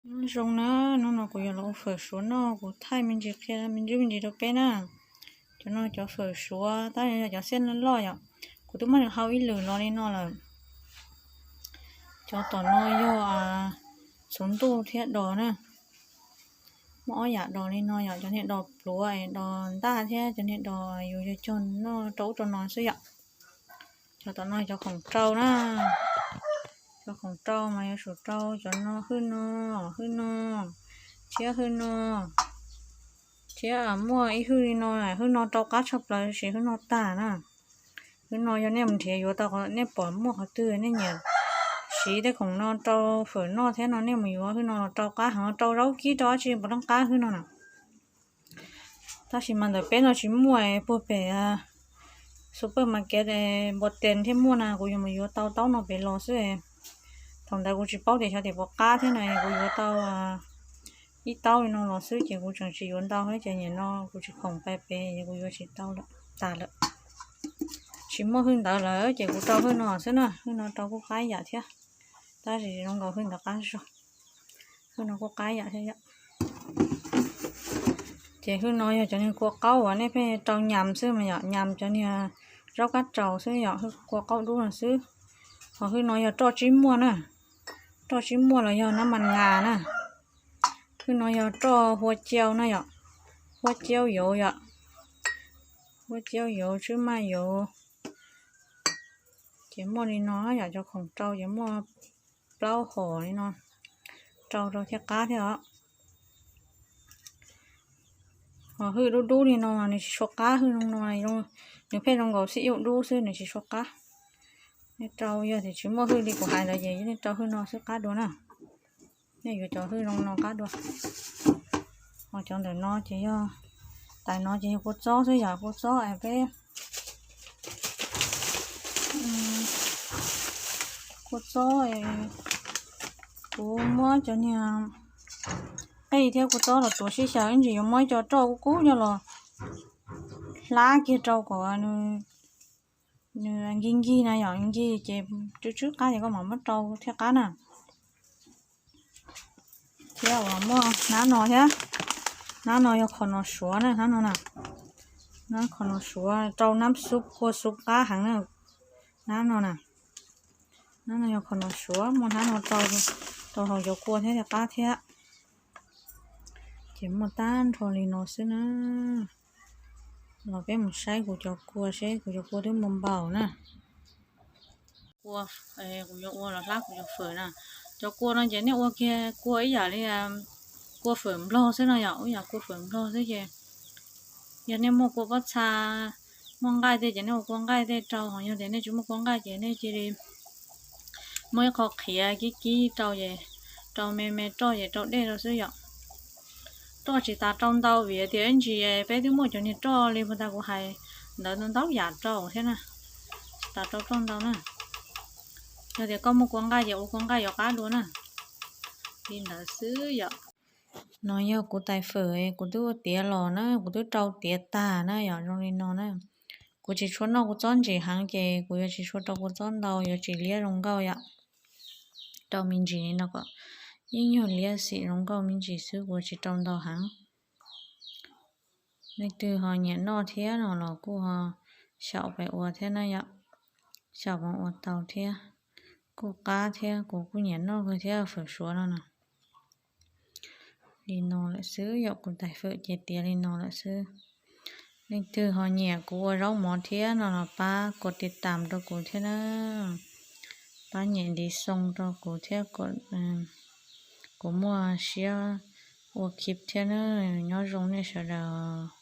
Nyob zoo na, hnub no kuv yuav los ua fawm suav noj, kuv thaij me ntsis qhia me ntsis me ntsis rau peb na. Cov no cov fawm suav tab yog cov xiaj loj loj yom. Kuv twb muab nws hau ib lwm los li no lawm. Cov tom no yog txhuv ntuj thiab dos na. Muaj ob yam dos li no yom, cov niag dos pluav es dos ntaj thiab cov niag dos yus yog cog noj rau ub rau no xwb yom. Cov tom no cov khoom rau na. Cov khoom rau mas yuav tsum rau cov no, hwj no, hwj no, thiab hwj no, thiab muaj ib hwj li no, hwj no rau qab tshaj plaws sis hwj no tag na. Hwj no yog nej mus nrhiav yuav tau, nej pom muaj qhov twg nej nyiam siv tej khoom no rau fawm noj thiab no nej mus yuav hwj no los rau qab heev, rau zaub kib rau dab tsi puav leej qab hwj no na. Tab sis mas ntawm peb no tsis muaj, puag pem supermarket Npua Tes thiaj muaj na, kuv yuav mus yuav tau taub no pem los xwb. Thaum ntawd kuv tsis paub tias xyov tias puas qab thiab no, kuv yuav tau ib taub li no los xwb ces kuv tseem tsis yuav ntau thiab ces nim no kuv tsis khoom pais pem es kuv yuav tsis tau tas lawm. Tsis muaj hwj ntawd lawm ces kuv rau hwj no xwb na, hwj no rau kuj qab ib yam thiab, tab sis zoo nkaus hwj ntawd qab zog. Hwj no kuj qab ib yam thiab yom. Ces hwj no yog cov niag kua qaub uas nej pheej rau nyam xwb mas yom, nyam cov niag zaub kab tsaus xwb yom, kua qaub dub no xwb. Ho hwj no yog roj tsib muaj na, roj tsib muaj los yog nab mas nas na. Hwj no yog roj hua ciau na yom, hua ciau yauv yom, hua ciau yauv tswb maj yauv. Ces muaj li no yom, cov khoom rau ces muaj plaub hom li no, rau rau thiaj qab thiab os. Ho hwj dub dub li no nws tsis tshua qab, hwj no no, nws pheej zoo nkaus xib yuj dub xwb, nws tsis tshua qab. Nej rau yog tias tsis muaj hwj li kuv hais ntawd ces nej rau hwj no xwb qab dua na. Nej yuav cov hwj zoo no qab dua. Ho cov ntawm no ces yog, tais no ces yog kua txob xwb yom, kua txob es peb kua txob, kuv muab cov niag qij thiab kua txob los tuav sib xyaw, ib ntsis yuav muab ib co roj kub kub nyob los hlab kiag rau kom nws nkig nkig na yom, nkig ces tsw tsw qab ces koj mam muab rau thiaj qab na. Thiab uas muaj hnab no thiab, hnab no yog kho no suav na, hnab no na, hnab kho no suav rau nab xub kua xub qab heev na, hnab no na, hnab no yog kho no suav, muaj hnab no rau, rau hauv cov kua thiab thiaj qab thiab. Ces muaj tag nrho li no xwb na. Los peb mus saib kuv cov kua seb kuv cov kua twb muaj npaum na. Kua, kuv yuav ua los hlab kuv cov fawm na. Cov kua no ces nej ua kiag kua ib yam li kua fawm nplog xwb no yom, ib yam kua fawm nplog xwb ces yog nej muaj kua pob txha, muaj nqaij tej ces nej ua kua nqaij tej rau, ho yog tias nej tsis muaj kua nqaij ces nej cia li muaj ib qho qhiav kib kib rau es rau me me roj ces rau dej rau xwb yom. Roj tsis tas rau ntau vim tias ib ntsis peb twb muaj cov niag roj li puag ta kuv hais ntawd ntau yam rau thiab na, tsis tas rau roj ntau na. Yog tias koj muaj kua nqaij ces ua kua nqaij yuav qab dua na. Li ntawd xwb yom. No yog kuv tais fawm kuv twb ua tiav los na, kuv twb rau tiav tag na yom, zoo li no na. Kuv tsis tshua noj kua txob ntsim heev ces kuv yuav tsis tshua rau kua txob ntau, yuav tsis liab zoo nkauj yom. Rau me ntsis li no kom yeej yog liab xim zoo nkauj me ntsis xwb, kuv tsis rau ntau heev. Leej twg ho nyiam noj thiab no los kuj ho xyaum pais ua thiab na yom, xyaum pais ua tau thiab, kuj qab thiab, kuv kuj nyiam noj kawg thiab fawm suav no na. Li no lawm xwb yom, kuv tais fawm ces tiav li no lawm xwb. Leej twg ho nyiam kuv ua zaub mov thiab no los pab kos tis tam rau kuv thiab na, pab nyem ntiv xoo rau kuv thiab, kuv muaj siab ua khib thiab na. Nyob zoo nej sawv daws.